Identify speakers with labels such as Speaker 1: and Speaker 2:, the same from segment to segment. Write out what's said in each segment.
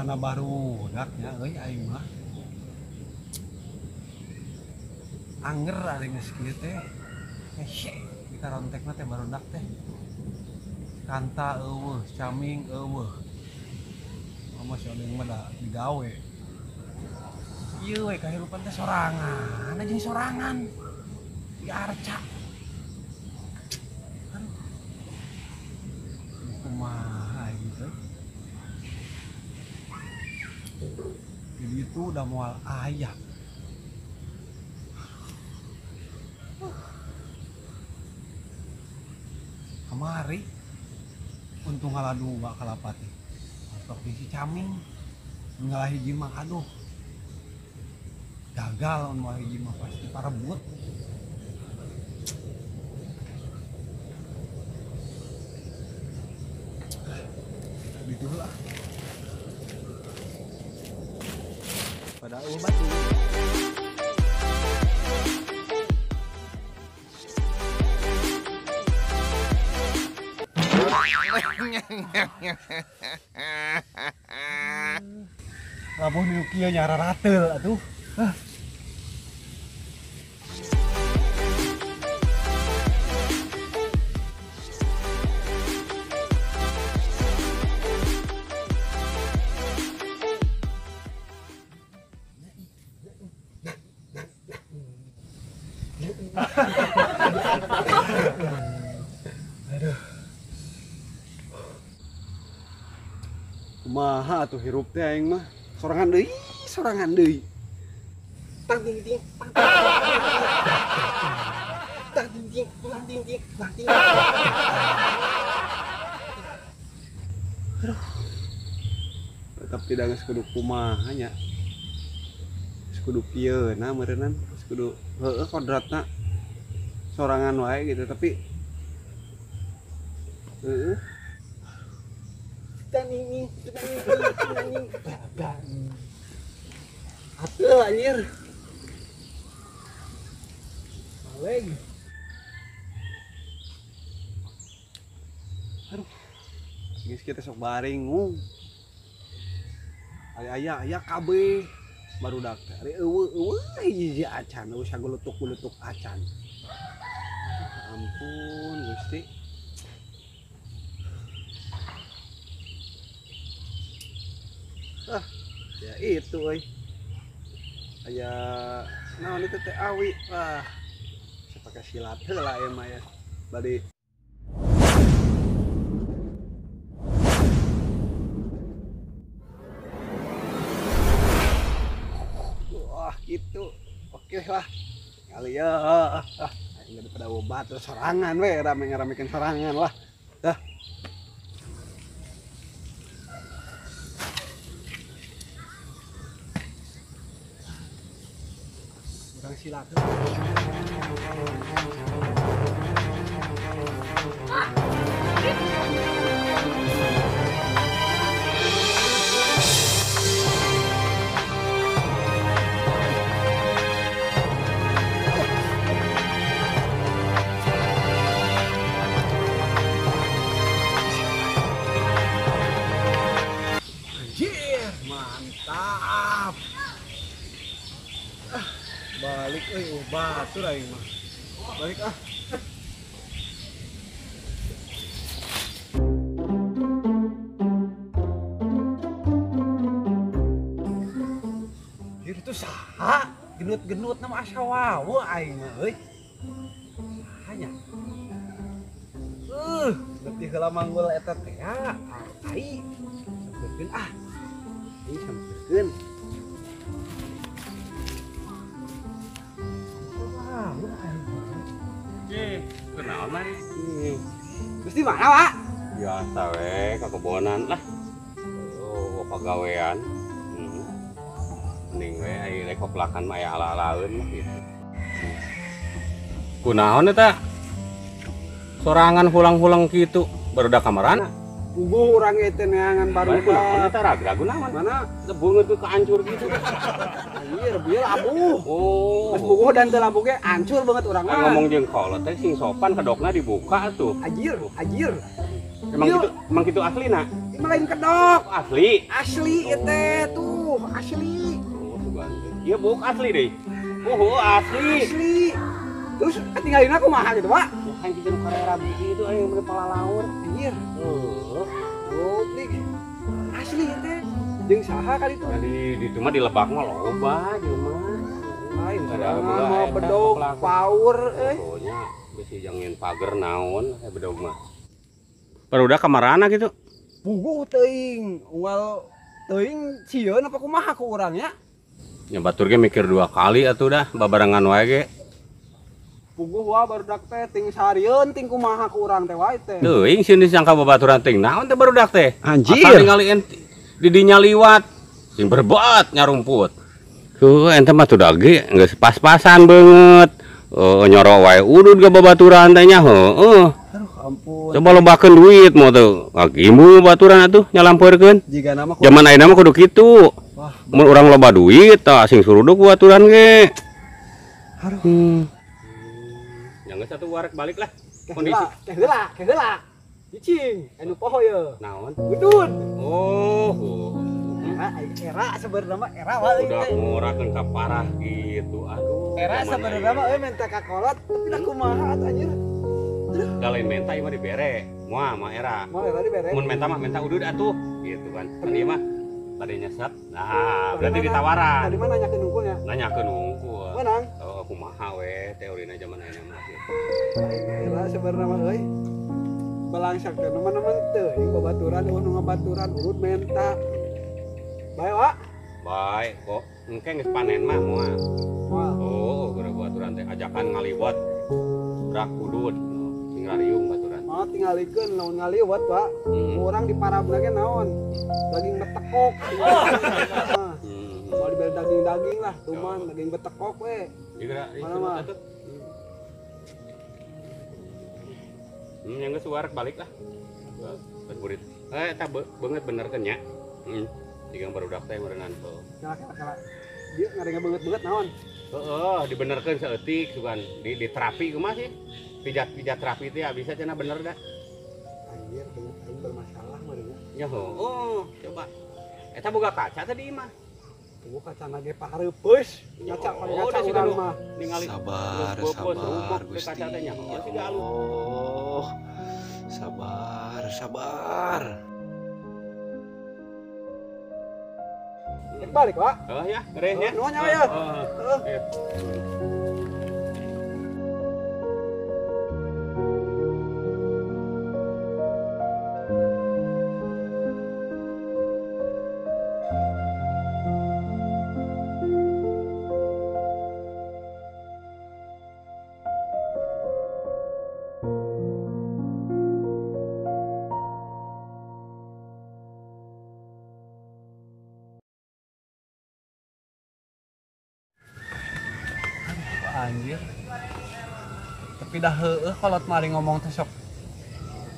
Speaker 1: Karena barudak nya euy aing mah. Anger ari geus kieu teh. Hese di karontekna teh barudak teh. Kanta eueuh, caming eueuh. Mama si Odeng mah da digawe. Ieu we kahirupan teh sorangan, jeung sorangan. Di arca. Aduh. Kumaha gitu. Jadi itu udah mual ayah. Kemari untung ngalah dua kalapati. Sok di si caming ngalah hiji mah aduh. Gagal on hiji mah pasti parebut. Gitu lah. Pada obat. Labuh nu kieu nyara rateul atuh. Hah. Aduh. Kumaha atuh hirup teh aing mah. Sorangan deui, sorangan deui. Tang ting ting. Tang ting ting, tang ting ting, tang ting. Aduh. Tetap tidak geus kudu kumaha nya. Geus kudu pieu na meureunnan, geus kudu heueuh kodratna sorangan wae gitu tapi heeh. Atuh anjir. Balik. Aduh. Geus kita sok baring ngung. Ari aya aya kabeh barudak teh. Ari eueuh eueuh hiji acan, eueuh sagulutuk-gulutuk acan. Ampun Gusti. Ah, ya itu euy. Aya naon itu teh awi. Wah. Saya pakai silat heula ieu mah ya. Bade wah, gitu. Oke lah. Kali ya. Ah, aing daripada obat sorangan we rame ngaramekeun sorangan lah. Dah. Silat. Anjir, mantap. Balik euy, oh batur aing mah. Balik ah. Ieu tuh saha? Genut-genut nama asa wawa aing mah euy. Saha nya? Berarti heula manggul eta teh ya. Tai. Sampeurkeun ah. Ieu sampeurkeun.
Speaker 2: Kenal mah?
Speaker 1: Terus di mana, Pak?
Speaker 2: Biasa we, ke kebonan lah. Oh, pagawean. Mending we ai rek koplakan mah aya ala-alaeun mah gitu. Kunaon eta? Sorangan hulang-hulang kitu, barudak kamarana.
Speaker 3: Puguh urang ge teh neangan barudak.
Speaker 2: Eta ragu-ragu naon?
Speaker 3: Mana?
Speaker 2: Teu beungeut ke hancur gitu.
Speaker 3: Anjir, bieu labuh.
Speaker 2: Oh.
Speaker 3: Geus puguh dan teu labuh ge hancur banget urang mah.
Speaker 2: Ngomong jeung kolot teh sing sopan kedokna dibuka tuh.
Speaker 3: Anjir, anjir.
Speaker 2: Emang gitu, emang gitu asli nak?
Speaker 3: Emang lain kedok.
Speaker 2: Asli.
Speaker 3: Asli ieu teh tuh, asli.
Speaker 2: Oh, sugan. Ieu buuk asli deui. Oh, asli.
Speaker 3: Asli. Terus tinggalin aku kumaha gitu, Pak?
Speaker 2: Ya kan kita nu karera biji itu aing mun palalaur.
Speaker 3: Anjir.
Speaker 2: Heeh.
Speaker 3: Goblok. Asli ieu teh. Jeung saha kali itu?
Speaker 2: Jadi di itu mah di lebak mah loba jelema.
Speaker 3: Lain mau bedog power euy.
Speaker 2: Pokoknya bisi jangin pager naon bedog mah. Barudak kamarana gitu?
Speaker 3: Puguh teuing, unggal teuing sieun apa kumaha ku urang nya?
Speaker 2: Ya batur ge mikir dua kali atuh dah babarengan wae ge.
Speaker 3: Puguh wa barudak teh ting sarieun ting kumaha ku urang teh wae teh.
Speaker 2: Teuing sieun disangka babaturan ting naon teh barudak teh?
Speaker 3: Anjir.
Speaker 2: Asal ningali di dinya liwat sing berbuat nyarumput. Heuh ente mah tuh dage geus pas-pasan beungeut. Nyoro wae udud ge babaturan teh nya heueuh.
Speaker 3: Aduh ampun.
Speaker 2: Coba lobakeun duit mau teu ngagimu babaturan atuh nyalampeurkeun.
Speaker 3: Jigana mah
Speaker 2: zaman ayeuna mah kudu kitu.
Speaker 3: Wah,
Speaker 2: mun urang loba duit tah sing suruduk babaturan ge.
Speaker 3: Aduh.
Speaker 2: Yang geus atuh warek balik lah. Kondisi
Speaker 3: keheula, keheula. Cicing, anu poho ye.
Speaker 2: Naon?
Speaker 3: Udud.
Speaker 2: Oh.
Speaker 3: Era sebenarnya mah era wae
Speaker 2: teh. Udah ngurakeun ka parah gitu. Aduh.
Speaker 3: Era sebenarnya mah euy menta ka kolot, tapi da kumaha atuh anjir.
Speaker 2: Da lain menta ieu mah dibere. Moal mah era.
Speaker 3: Moal era dibere.
Speaker 2: Mun menta mah menta udud atuh gitu kan. Kan ieu mah bade nyesep. Nah, berarti ditawaran.
Speaker 3: Tadi mah nanyakeun hungkul nya.
Speaker 2: Nanyakeun hungkul.
Speaker 3: Menang.
Speaker 2: Oh, kumaha we teorina zaman ayeuna mah gitu.
Speaker 3: Era sebenarnya mah euy. Balangsak teh nemen-nemen teuing babaturan eueuh nu ngabaturan urut menta. Bae, Wak.
Speaker 2: Bae kok. Engke geus panen mah moal.
Speaker 3: Moal.
Speaker 2: Oh, geura baturan teh ajakan ngaliwat. Brak udud. Sing rariung baturan.
Speaker 3: Moal tingalikeun lamun ngaliwat, Pak. Urang diparabna ge naon? Daging betekok. Moal dibere daging-daging lah, cuman daging betekok we.
Speaker 2: Geura
Speaker 3: Mana mah.
Speaker 2: Yang geus warek balik lah. Burit. Eta beungeut bener kan nya. Digang barudak teh meureunnan heuh.
Speaker 3: Kala-kala. Dieu ngarengga beungeut-beungeut naon?
Speaker 2: Heeh, dibenerkeun saeutik sugan di terapi kumaha sih? Pijat-pijat terapi teh bisa cenah bener dah.
Speaker 3: Anjir, beungeut aing bermasalah meureunna.
Speaker 2: Ya heuh, coba. Eta boga kaca tadi mah.
Speaker 3: Tuh kacana ge pahareupeus. Ngaca pakai kaca urang mah.
Speaker 2: Ningali
Speaker 1: sabar, sabar Gusti.
Speaker 2: Ya
Speaker 1: Allah. Sabar, sabar.
Speaker 3: Balik, Pak.
Speaker 2: Oh ya, ngeri ya.
Speaker 3: Nuhun ya.
Speaker 2: Heeh.
Speaker 1: Anjir. Tapi dah heueuh kolot mari ngomong teh sok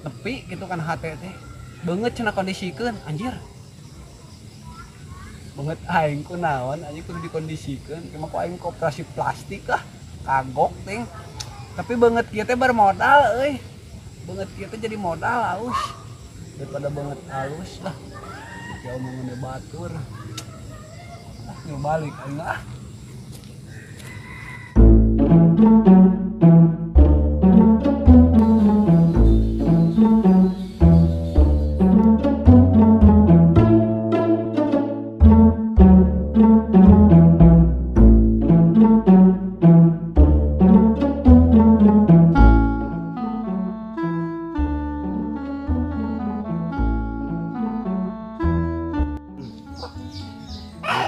Speaker 1: nepi gitu kan hate teh. Beungeut cenah kondisikeun anjir. Beungeut aing ku naon anjing kudu dikondisikeun. Kumaha ku aing koperasi plastik lah. Kagok ting. Tapi beungeut kieu teh bermodal euy. Beungeut kieu teh jadi modal alus. Daripada beungeut alus lah. Ya omongan batur. Ah, balik aing ah.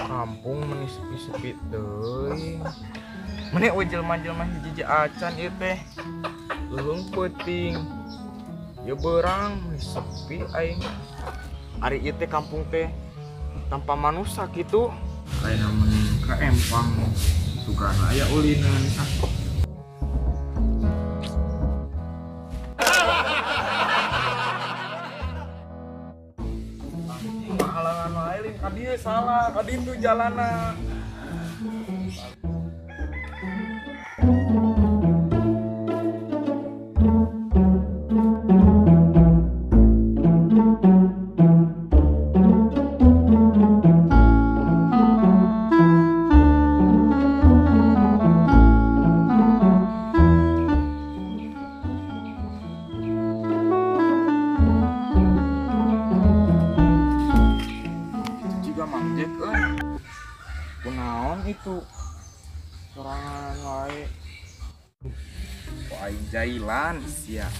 Speaker 4: Kampung meni sepi-sepi deui. Meni we jelema-jelema hiji acan ieu teh. Leuheung peuting. Ye beurang meni sepi aing. Ari ieu teh kampung teh tanpa manusia kitu. Kayak meni ka empang sugana aya ulinan ah. Ka dieu salah, ka ditu jalanna. Kunaon itu sorangan wae. Aing jailan sia.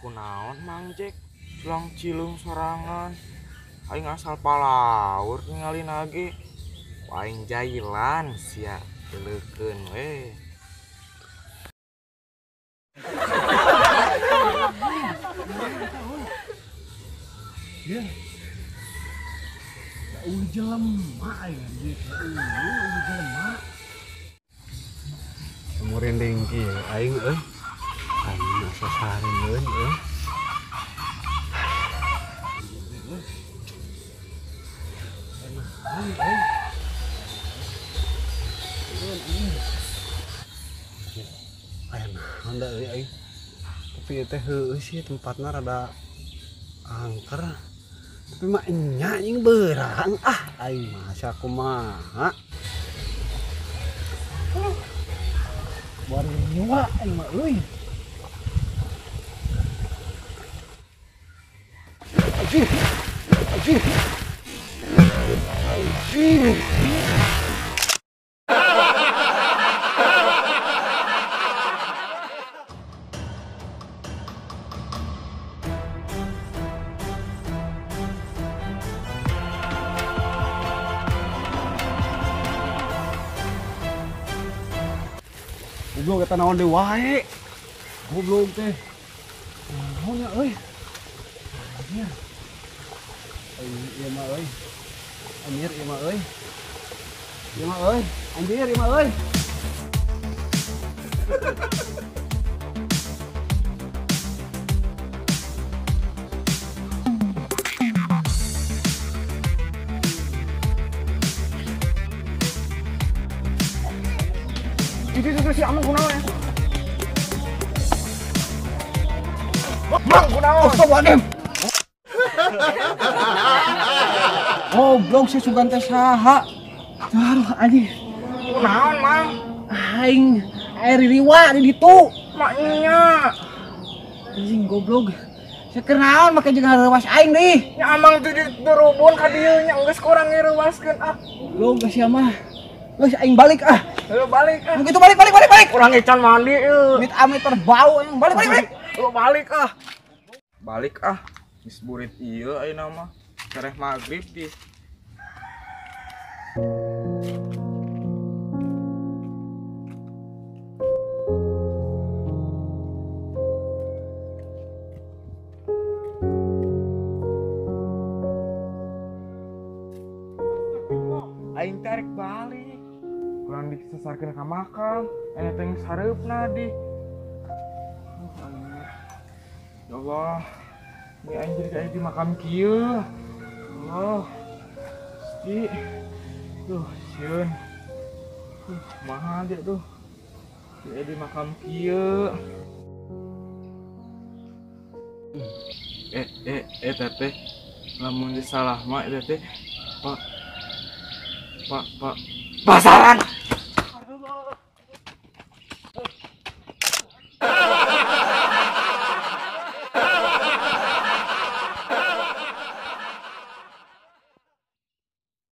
Speaker 4: Kunaon Mang Jack culang cilung sorangan. Aing asal palaur ninggalin lagi. Aing jailan sia teleukeun we.
Speaker 1: Ya. Eueuh jelema aing anjir. Eueuh jelema. Murinding kieu aing euy. Aing asa sareun euy. Aya euy aing. Tapi teh heueuh sih tempatna rada angker. Tapi mah enya anjing beurang ah aing mah asa kumaha. Baru nyawa aing mah euy. Anjing. Anjing. Anjing. Goblok eta naon deui wae. Goblok teh. Naon nya euy. Anjir. Ieu mah euy. Anjir ieu mah euy. Ieu mah euy. Anjir ieu mah euy.
Speaker 4: Itu si Amang kunaon ya? Mang kunaon?
Speaker 3: Astagfirullahaladzim. Goblok si sugan teh saha? Aduh anjing.
Speaker 4: Kunaon, Mang?
Speaker 3: Aing air riwa di ditu.
Speaker 4: Maknya.
Speaker 3: Anjing goblok. Saker naon make jeung ngareuwas aing deui.
Speaker 4: Nya Amang teh dirubun ka dieu nya geus kurang ngareuwaskeun ah.
Speaker 3: Goblok sia mah. Geus aing balik ah.
Speaker 4: Lu balik ah.
Speaker 3: Begitu balik balik balik balik.
Speaker 4: Urang ecan mandi euy.
Speaker 3: Amit amit berbau aing. Balik balik balik.
Speaker 4: Lu balik ah. Balik ah. Geus burit ieu ayeuna mah. Tereh magrib di. Aing tarik balik. Kurang disesarkeun ka makam, aya teh geus hareupna di. Ya Allah. Ini aing jadi kayak di makam kieu. Allah. Gusti. Duh, sieun. Duh, kumaha dia tuh. Dia di makam kieu. Teteh. Lamun disalah mah teteh. Pak. Pak, pasaran.